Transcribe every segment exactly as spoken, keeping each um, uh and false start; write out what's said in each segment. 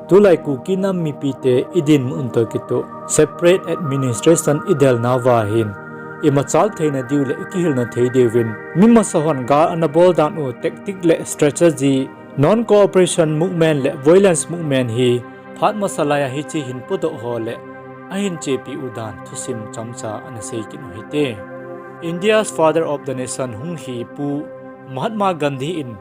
Tulai Kuki nam mipite idinmun toh kitoh separate administration idelnauva hin imachal theina diu le ikihilna thei diuvin, mi masahon gal ana bol dan u tactic le strategy, non-cooperation movement le violence movement hi phat masa laiya hiche hin podoh ho le ahin chepi u dan thusim chomcha ana sei kit u hite. India's Father of the Nation hung hi Pu Mahatma Gandhi in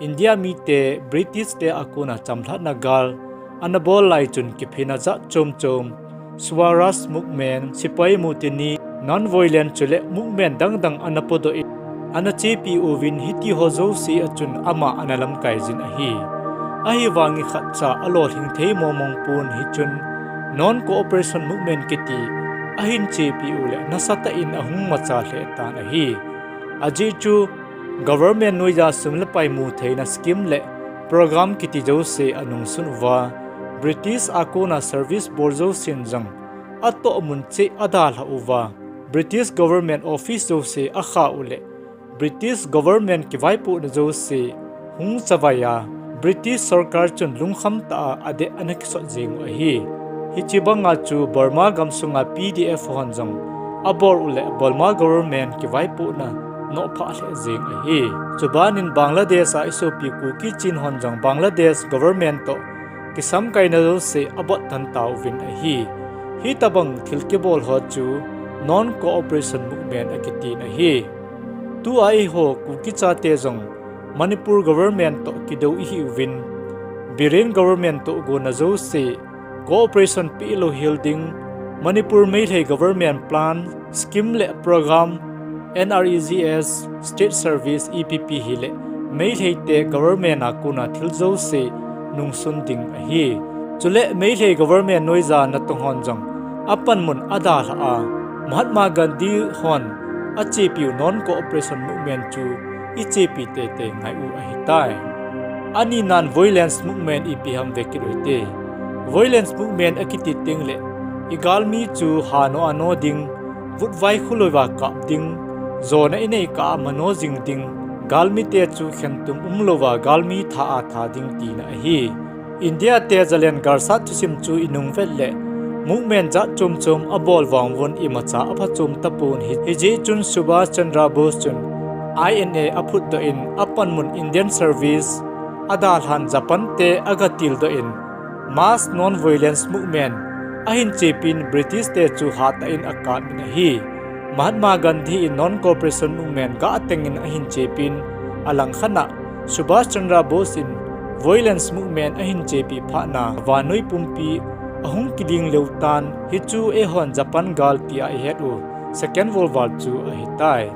India mite British te a kona chamlhatna gal ana bol lai chun kiphina jat chom chom, Swaraj Movement, Sipai Mutiny, Non-Violence chule movement dangdang ana podoh in ana chepi uvin hitiho jouse a chun ama ana lamkai jin ahi. Ahivangin khatcha alolhing thei mong mong pon hichun Non-Cooperation Movement kiti ahin chepi u le nasatah in ahung macha lheh tan ahi. Ajeh chu government noiya sum le pai mu theina scheme le program kiti jouse anungsun uva, British a kona service bol jousen jong atohmun cheh adalhah uva, British government office jouse akha u le British government kivaipohna jouse hung chavaiya, British sorkar chun lungkham tah a adeh ana kisot jeng u ahi. Hiche banga chu Burma gamsunga P D F hon jong abol u le Burma government kivaipohna nophah lheh jeng ahi. Chubanin Bangladesh a isopi Kuki Chin hon jong Bangladesh government toh kisamkaina jouse abot tan tauvin ahi. Hitobang thil kibol ho chu Non-Cooperation Movement akitin ahi. Tua eiho Kuki chate jong Manipur government toh kidou ihiuvin, Biren government toh gonna jouse cooperation pehlou hel ding, Manipur Meitei government plan, scheme le program, N R E G S, state service, E P P hile Meitei te government a kona thil jouse nungsun ding ahi. Chule Meitei government noiya natong hon jong apanmun adalhah a, Mahatma Gandhi hon achepiu Non-Cooperation Movement chu ichepi teitei ngai u ahitai. Aninan Violence Movement ipi ham vekit u hite. Violence Movement akiti tengle igalmi chu hano ano ding, vutvai khu louva kap ding, jona inei kah a mano jing ding, galmite chu khentum umlouva galmi tha a tha ding tina ahi. India te jalen galsat thusim chu inung vet le movement jat chom chom abol vangvun imacha aphachom tapon, hijeh chun Subhas Chandra Bose chun I N A aphutdoh in apanmun Indian service adalhan Japan te agatildoh in mass non-violence movement ahin chepin British te chu hatah in akapin ahi. Mahatma Gandhi in non-cooperation movement gah tengin ahin chepin, alangkhat a Subhas Chandra Bose in violence movement ahin chepi phatna vannoi pumpi ahung kiling leutan, hichu eihon Japan gal tia ihet u Second World War chu ahitai.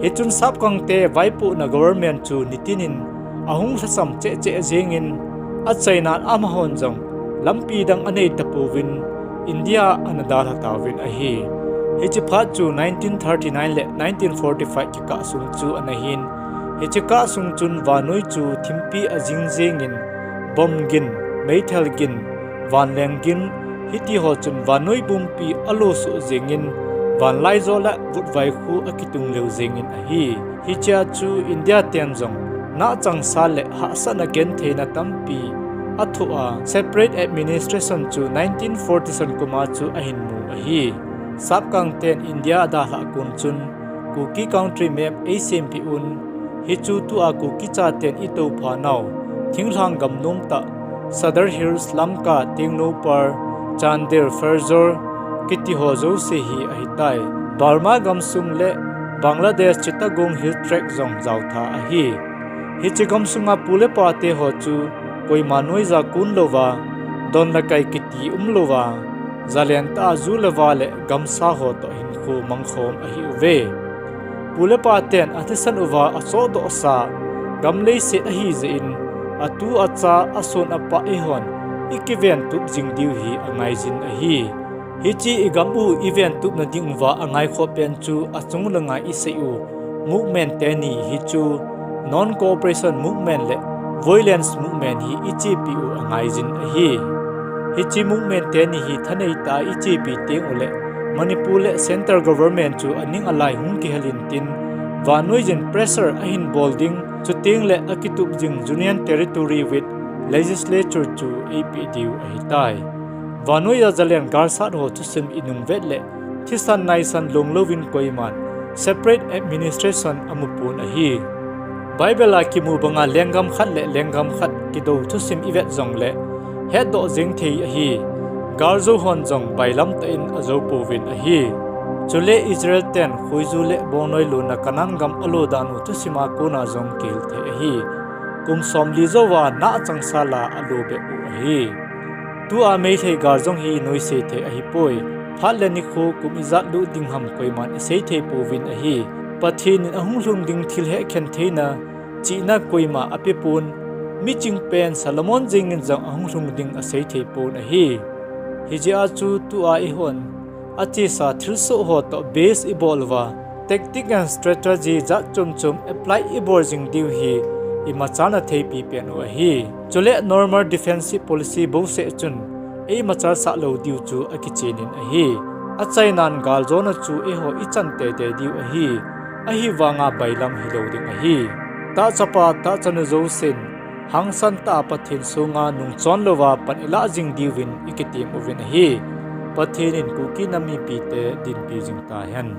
Hichun Sapkangte vaipohna government chu nitinin ahung lhasam cheh cheh jengin, achainan amahon jong lampi dang anei tapouvin India ana dalha tauvin ahi. Hiche phat chu nineteen thirty-nine le nineteen forty-five kikah sung chu ana hin, hiche kah sung chun vannoi chu thimpi ajing jengin, bomb gin, meithal gin, vanleng gin, hitiho chun vannoi pumpi alosuh jengin, vanlaijo le vutvai khu akitung leu jengin ahi. Hichea chu India ten jong nahchangsa le hahsatna gentheina tampi athoh a, separate administration chu nineteen forty-seven kuma chu ahin mu ahi. Sapkangten India adalhah kon chun Kuki country map eisempeh un, hichu tua Kuki chaten itoupha nau thinglhang gam nomtah, Sadar Hills, Lamka, Tengnoupal, Chandel, Pherzawl kitiho jouse hi ahitai. Burma gamsung le Bangladesh Chittagong Hill Tract jong jaotha ahi. Hiche gamsunga pu le pateho chu koima noiya kon louva, don le kai kiti umlouva, jalen tah a ju le va le gamsa ho toh hinkho mangkhom ahiuve. Pu le paten athisan uva asohdohsa gam leiset ahijeh in, atu acha, ason apah eihon ikiventup jing diu hi angaijin ahi. Hiche igam u iventupna dinguva angaikhop pen chu achung le ngai isei u movement teni hichu non-cooperation movement le violence movement hi ichepi u angaijin ahi. Hiche movement teni hi thaneitah a ichepi tenguleh Manipur le central government chu aning alai hung kihel intin, vannoiyin pressure ahin bol ding, chutengle akitup jing Union Territory with legislature chu eipeh diu ahitai. Vannoi a jalen galsat ho thusim inung vet le thisan naisan long louvin koiman separate administration amu pon ahi. Bible a kimu banga lenggam khat le lenggam khat kidou thusim ivet jongle hetdoh jeng thei ahi. Galjou hon jong bailam tah in ajou pouvin ahi. Chule Israel ten khoiju le bongnoi lona Canaan gam alo dan u thusima kona jong kihil thei ahi. Kum somli jouva nah changsa la alo bep u ahi. Tua Meitei gal jong hi noise thei ahipoi. Phat le nikho kum ijat lut ding ham koiman isei thei pouvin ahi. Pathen in ahung lhung ding thil hehkhen theina, chihna koima apepon, miching pen Solomon jengin jong ahung lhung ding asei thei pon ahi. Hijeh a chu tua eihon achesa thilsoh ho toh base ibol uva, tactic and strategy jat chom chom apply ibol jing diu hi imachalna theipi pen u ahi. Chule normal defensive policy bouseh chun eimachal sah lou diu chu akichenin ahi. Achainan galjona chu eiho ichan teitei diu ahi. Ahivanga bailam hilou ding ahi. Tahchapa tahchanu jousen hangsan tah a Pathen songa nungchon louva pan ilah jing diuvin ikitem uvin ahi. Pathen in Kuki nam mipite dinpi jing tahen.